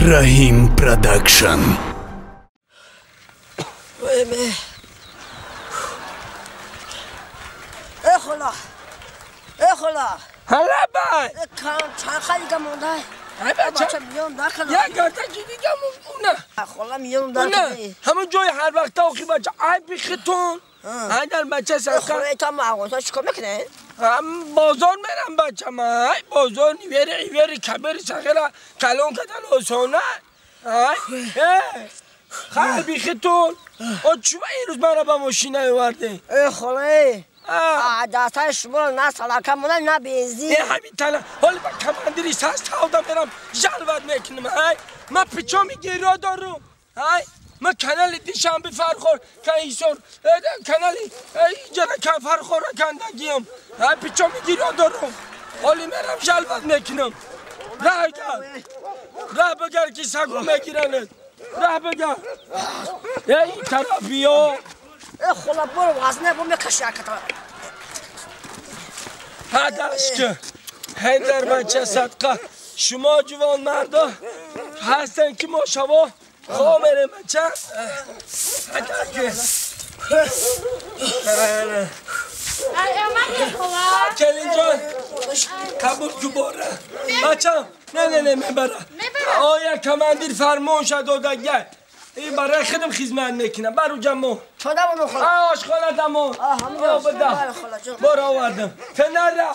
Раҳим Продакшн. Эй хола! Эй хола! Ҳала бай! Чанд дига монда? Як гардаки дига уна. Хола миён дар. Ҳамон ҷои ҳар вақта охи бача ай бихитон. Ай дар бача садқа. Хола та ма Афғонистон чикор мекунед? Бозор мерам бача ма. Ай бозор нивери ивери кабери сағира калон кадан осона. Ай. Хай бихитон. О чува ирӯз мара ба мошина оварде? Эй хола эй. Дастаи шуморо на салака монад, на бензин. Э ҳамин тана ҳоли ба командири саставда мерам жалват мекунам. Ай ман пичоми гиро дорум. Ай ман канали Дишанби Фархор Каисор канали иҷара кан Фархора кандагиям. Ай пичоми гиро дорум. Ҳоли мерам жалват мекунам. Раҳ гар. Раҳ бигар ки сагу мегиранад. Раҳ бигар. Эй тараф биё. Э хола боро вазне бо мекаши аката. Ҳадашка ҳайдар бача садқа шумо ҷувон марда ҳастен ки мо шаво хо мерем бача. Ҳадаки келинҷон қабул кубора бачам. Не не не мебара. Оя командир фармон ша додагай. Ин барои худам хизмат мекунам. Бару ҷамо. Чода боно хола. Ошхона дамо. Бада. Бора овардам. Фенара.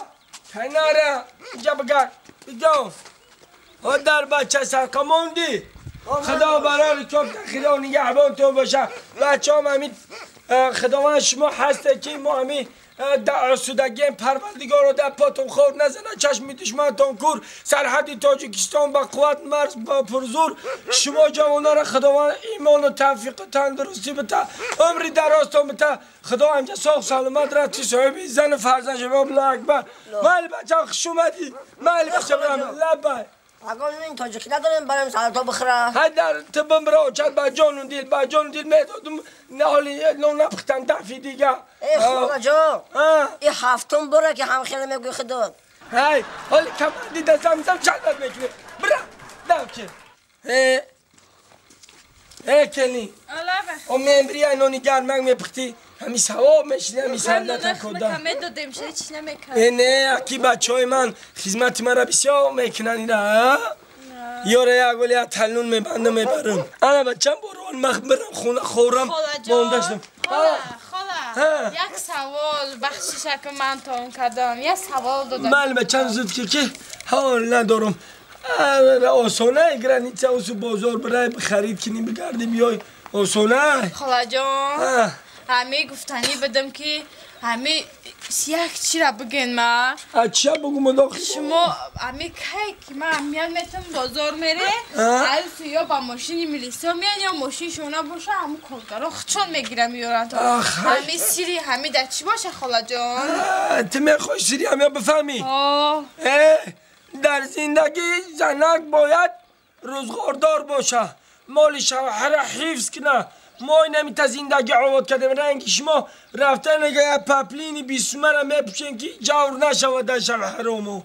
Фенара. Инҷа бигар. Бигам. О дар бача сарқа монди. Худо барори кофта худо нигаҳбонтон боша. Бачаам ҳамин худованд шумо ҳасте ки мо ҳамин дар осудагием парвардигоро дар потон хор назанад, чашми душмантон кур, сарҳади Тоҷикистон ба қувват, марз ба пурзур. Шумо ҷавонара худованд имону тавфиқу тандурустӣ бита, умри дарозтон бита. Худо ҳамҷа соғ саломат рафти соҳиби зану фарзанд шава. Аллоҳу акбар. Майли бача, хуш омадӣ. Майли бача, лаббай. Агар ин тоҷикӣ надорем барем салато бихӯра. Ҳайдар ту бимра очад ба ҷону дил, ба ҷону дил медодум. Ҳоли нон напухтам дафи дига. Эй холаҷон, ин ҳафтум бора ки ҳамхела мегӯи худот. Ҳай ҳоли камарди дастам мизам чалбат мекунем. Бира дав ки. Э келин. О мембри ай нони гармак мепухтӣ. Ҳами савоб мешиди, ҳами сандата кода. Э не, аки бачаҳои ман хизмати мара бисёр мекунанд ира. Ёра як вали як талнун мебандам мебарам. Ана бачам борон мах бирам хона хӯрам монда шудам. Хола, як савол бахшиша ки ман тон кардам. Як савол додам. Мал бачам зуд ки ҳол надорам. Осона граница усу бозор бирай харид кунӣ бигардӣ биёй. Осона. Холаҷон, ҳами гуфтанӣ будам ки ҳами як чира бигӯен ма. А чия бугум одох? Шумо ҳами кай ки ма ҳамиян метам бозор мере, аюсу ё ба мошини милисиё меян ё мошини шумо боша, ҳаму коргаро хучон мегирам меёранд. Ҳами сири ҳами дар чӣ боша холаҷон? Ту мехоҳӣ сири ҳамя бифаҳмӣ? Дар зиндагӣ занак бояд рӯзғордор боша, моли шавҳара ҳифз куна. Мо инамита зиндагӣ овод кардем. Ранги шумо рафта нега як паплини бисумара мепӯшем ки ҷавр нашавад дар шавҳаромо.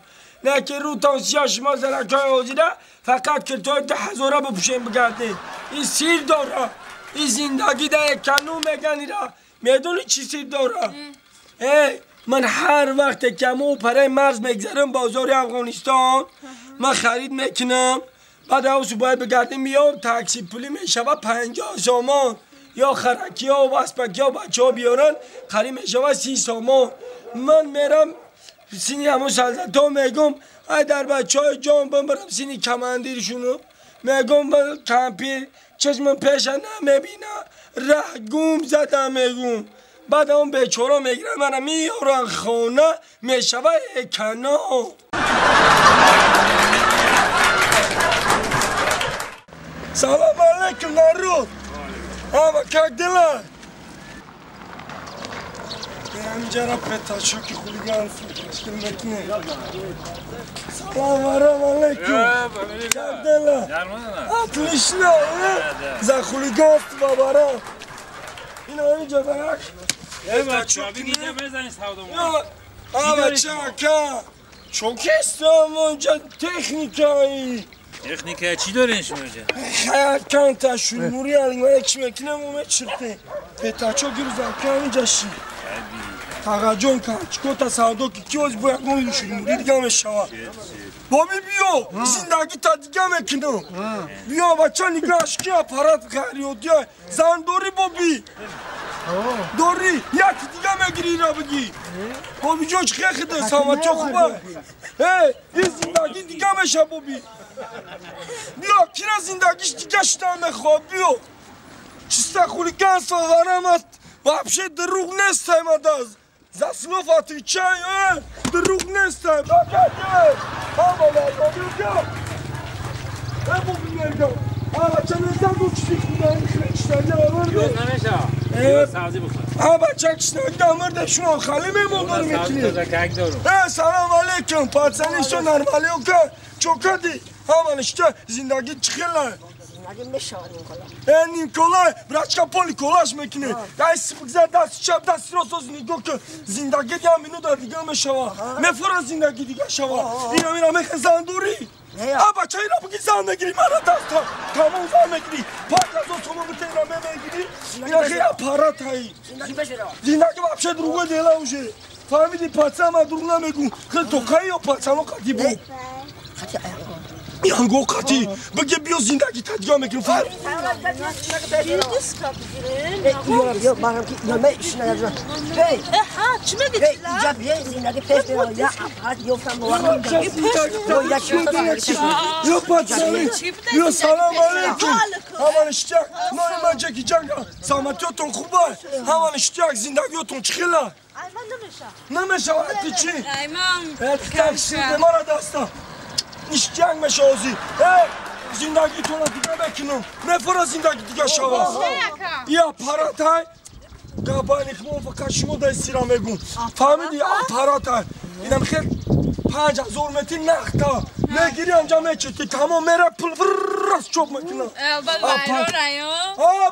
Не ки рӯтон сиёҳ шумо занакҳои ҳозира фақат киртои 10,000 бипӯшем бигардем. Ин сир дора. Ин зиндагӣ дар кану меган ира. Медонӣ чӣ сир дора? Э ман ҳар вақте ки ҳамо параи марз мегзарам бозори Афғонистон, ман харид мекунам. Баъд авсу бояд бигардем миём такси пулӣ мешава 50 сомон. Ё харакиё васпакиё бачаҳо биёранд харид мешава 30 сомон. Ман мерам сини ҳамон солдато мегум ай дар бачаҳои ҷон бимбарам сини командиршуну мегум кампир чашмам пеша намебина раҳ гум задам мегум. Баъд он бечора мегиранд мана меёранд хона мешава экано. Салам алейкум, народ! Ама, как дела? Ҳамҷара петашоки хулиганство ташкил мекунем. Салам алейкум! Как дела? Отлично! За хулиганство, барам! Ин ҳаминҷа барак. Ама, чака! Чокистам онҷа техникаи! Техника чӣ дорин шумо инҷа? Хай кан та шурмури алин чӣ мекунам мо чирте. Петачо гирзам кам инҷа ши. Тағаҷон кан чико та савдо ки киоз бо як моҳи шурмури дига мешава. Боби биё зиндагӣ та дига мекунам. Биё бача нигоҳаш ки аппарат ғайриоддия. Зан дорӣ боби? Дорӣ як дига мегирӣ ира бигӣ. Боби ҷон чӣ хеда самачо хуба. Ин зиндагӣ дига меша боби. Биё кира зиндагиш дига шидан мехоҳад биё. Чиста хулиганство варам аст. Вообще дурӯғ нестай мадаз. За слов отвечай, дурӯғ нестай. Бакаҷ. Ҳама биё. Боби мергам. Бача незан гу чизи худа хичтаги амрде. Пиёз намеша. Пиёз сабзӣ бихӯр. Бача кишнаги амрде шумо хали мемондор мекунӣ. Салом алейкум, пацани шо нормали ока. Чо кади? Ҳама ништа зиндагӣ чӣ хела? Зиндагӣ мешавад Николай. Николай, брачка поли колаш мекунӣ. Ай сипгза даст чап даст рост оз нигоҳ ки зиндагӣ я минута дига мешава. Мефора зиндагӣ дига шава. Ина мира мехе зан дорӣ? Бача ира бигӣ зан мегирӣ мара даст тамом зан мегирӣ. Панҷ ҳазор сомон бите ира мегирӣ. Ина хе аппарат ҳай. Зиндагӣ вообще другое дело уже. Фаҳмидӣ паца ма дурӯғ намегӯ. Хел тоқаи ё пацано қадӣ бу. Янго қати бигӣ биё зиндагӣ та дига мекунем фар. Ё салом алейкум. Ҳама ништяк. Нои ман Ҷеки Чанга. Саломатиётон хуба. Ҳама ништяк зиндагиётон чӣ хела? Намешавад ти чӣ? Такси мара даста. Ништяк мешавозӣ. Зиндагитонро дига мекунам. Мефора зиндагӣ дига шава. И аппаратай габайни хмон фақат шумо дай сира мегум. Фаҳмидӣ аппаратай. Инам хел 5000 метр нақта. Мегирӣ анҷа мечити. Тамом мера пул раст чоп мекунам.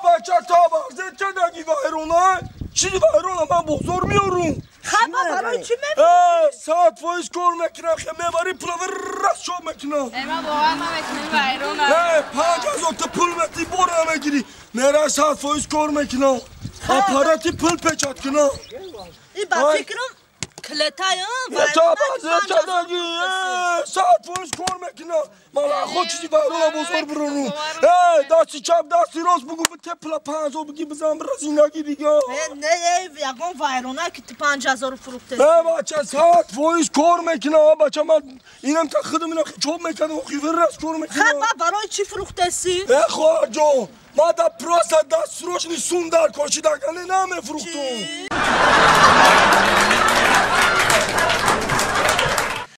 Бача та барзе чадаги вайрона. Чизи вайрона ман бозор меорум. Хаба барои чӣ мефурӯшӣ? 100% кор мекунам, хе мебарӣ пула раст чоп мекунам. Ман бовар намекунам вайрона. 5000 та пул мети бор намегирӣ. Мера 100% кор мекунам. Аппарати пул печат кунам. И ба фикрам клетаям вайрона. Чадаги 100% кор мекунам. Ман худ чизи вайрона бозор бурунум. Дасти чап дасти рост бугу бите пула 5000 бигӣ бизан бира зиндагӣ дига. Не, ягон вайрона ки ту 5000 фурӯхтаи. Бача 100% кор мекунам. Бача ман инам та худам ина чоп мекардам, охир раст кор мекунам. Хаба барои чӣ фурӯхтаси? Хоҳарҷон, ман да просто дастрочни сум дар кор шидагане намефурӯхтум.